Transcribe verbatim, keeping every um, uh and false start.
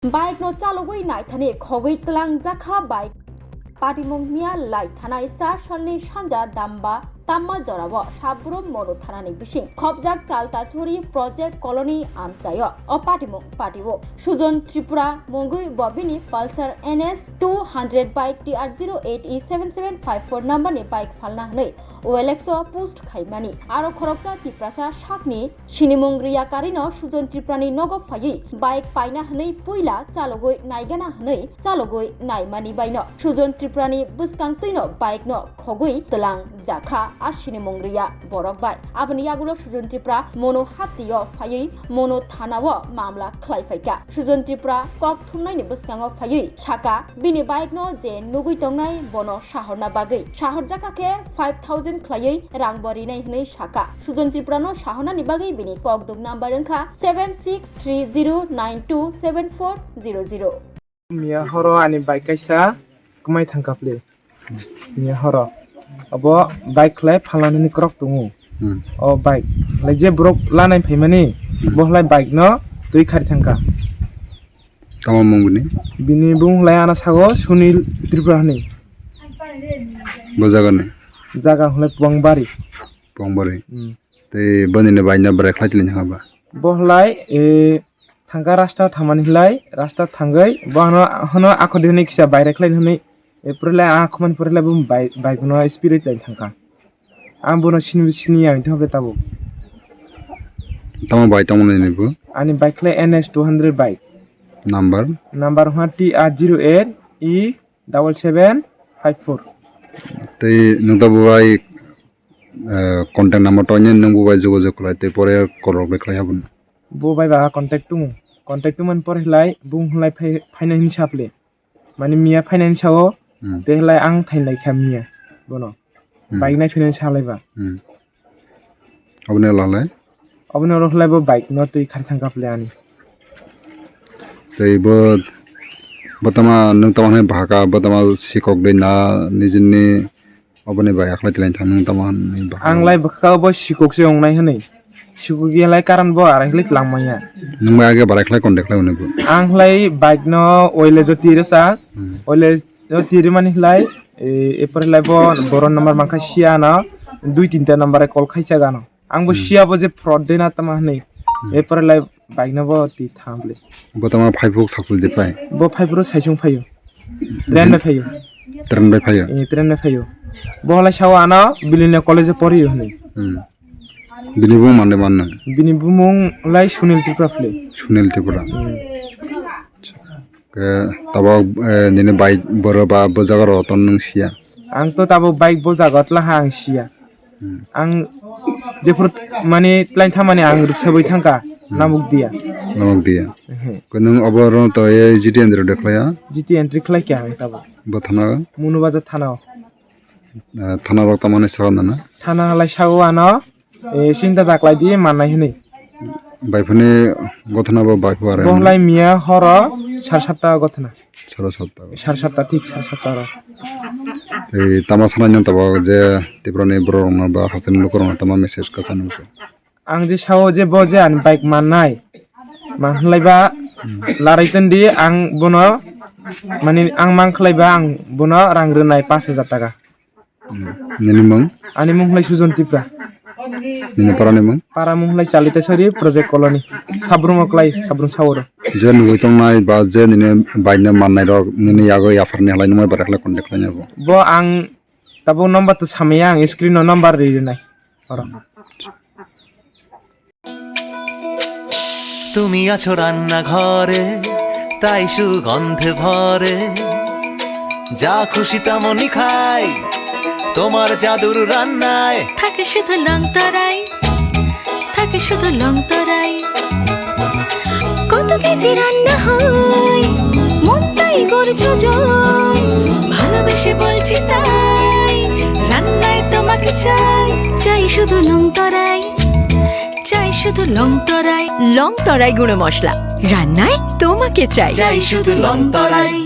Bike no chalogwi naithani khogwi twlangjakha bike. Patimung miya lai thanai char salni sanja damba tamma jorao Sabrum Mono thanani bising khopjak Chaltachori Project Colony amchaio o patimung patio. Sujon Tripura mungwi bo bini Pulsar N S two hundred bike T R zero eight E seven seven five four number ni bike phalna hwnwi O L X o post khaimani. Aro khoroksa Tiprasa sakni sinimung Riya Karino Sujon Tripurani nogo phaiwi bike paina hwnwi puila chalogwi naigana hwnwi chalogwi naimani baino Sujon Tripurani bwskang twino bike no khogwi twlang jakha a sinimung Riya borok bai. Aboni yagulo Sujon Tripura Mono hatio phaiwi Mono thanao mamla khlai phaikha. Sujon Tripura kok thumnaini bwskango phaiwi saka bini bike no je nugwi tongnai bono sahorna bagwi. Sahorjakha khe five thousand khlaiwi rang bo rinai hwnwi saka. Sujon Tripurano sahornani bagwi bini kokduk number wngkha seven six three zero nine two seven four zero zero. Miya horo ani bike kaisa kwmai thangkha ple. Miya horo. Abo bike khlai phalnani kwrwk tongo. Hmm. O bike lai je borok lanai phaimani, hmm, bo lai bike no twi khari thangkha. Tamo mung bini? Bini bung lai ana sago Sunil Tripura hwnwi. Bo jaga ni? Jaga hwnlai Puangbari. Puangbari. Hmm. Tei boni ni bai no bwrwi khlai tini hwnba? Bo hwnlai, e, thangka rasta thamani hwnlai, rasta thangwi bo ano hwno akhodi hwnwi kisa baire khlai hwnwi, e, pore lai a khumani pore lai bo bai, bike no speed lai thangka. Ang bono sini sini ang thok tabuk. Tamo bai tamo ni bo? Ani bike khlai N S two hundred bike. Number? Number ha T R zero eight E double seven five four. Tei nwng tabuk bai, eh, contact number to nini nwng bo bai jogajog khlai tei pore call rok bai khlai habun. Bo bai ba contact tung. Contact tung man pore hlai bung hlai phai, phaina hin saple. Mani miya phainani sao, hmm, tei hlai ang thainlai kha miya bono. Hmm. Bike nai phainani salai ba. Hmm. Aboni ulo hlai? Aboni ulo hlai bo bike no twi khari thangkha ple ani. Tei bo, bo tama nwng tama hwnwi bahaka, bo tama sikok de na nijini Oboni bai akhlai tilai thang nung tamo hinwi ba. Ang lai bwkha bo sikok se wngnai hwnwi. Sikok ya lai karon bo arai khlai tlang manya. Nung bai age barai khlai contact khlai mani bo. Ang lai bike no oile jo tiri sa. Hmm. Oile jo tiri mani khlai, e, epore lai bo boron number mangkha sia no. Dui tinta number e call khai cha gano. Ang bo, hmm, sia bo je fraud de na tama hwnwi. Hmm. Epore lai Bike no bo twi thamle. Bo tama phai phuk sakchul de phai? Bo phai phuru saisung phaio. Train bai phaio. Train bai phaio? Eh, train bai phaio. Bo halai sao ano Bilino college o poriyo hwnwi. Hmm. Bini bumung mande manno? Bini bumung lai Sunil Tripura phle. Sunil Tripura. Hmm. Ke tabok, eh, nini bike boro ba bo jaga ro ton nung sia? Ang to tabok bike bo jaga tla ha ang sia. Hmm. Ang jephuru mani tlain thamani ang riksa bai thangka, hmm, namuk diya. Namuk diya. Ehe. Ko nung obo ro to ye G T entry de khlaiya? G T entry khlai kya ang tabo. Bo thana? Munu Bazar thana o. Eh, thana rok tamani sago nana? Thana lai sago ano, eh, sinta daklai di mannai hini. Bai phuni gothana bo bai phu are. Bo lai miya horo sar satta gothana. Sar satta. Sar satta, thik sar satta ro. Tei tama sanai nang tabok je Tripura ni borok rok no ba hasteni luku rok no tama message kwchang nung se? Ang je sao je bo je ani bike mannai, man khlai ba larai tandi ang bono, mani ang man khlai ba ang bono rang rwnai pash hajar taka. Hmm. Nini mung? Ani mung hlai Sujon Tipra. Nini para ni mung? Para mung hlai Chaliteswari Project Colony. Sabrum oklai, Sabrum Sauro. Je nugui tongnai ba je nini bike no mannai rok nini yago yaphar ni halai nungmai bara khlai contact khlai nai bo. Bo ang tabuk number to samaya ang screen no number ri rinai. Oro. তুমি আছো রান্নাঘরে, তাই সুগন্ধে ভরে। যা খুশি তেমনই খাই, তোমার জাদুর রান্নায়। থাকে শুধু লং তরাই, থাকে শুধু লং তরাই। কত কেজি রান্না হয়, মনটাই করছো জয়। ভালোবেসে বলছি তাই, রান্নায় তোমাকে চাই। চাই শুধু লং তরাই। চাই শুধু লং তরাই। লং তরাই গুঁড়ো মশলা, রান্নায় তোমাকে চাই। চাই শুধু লং তরাই।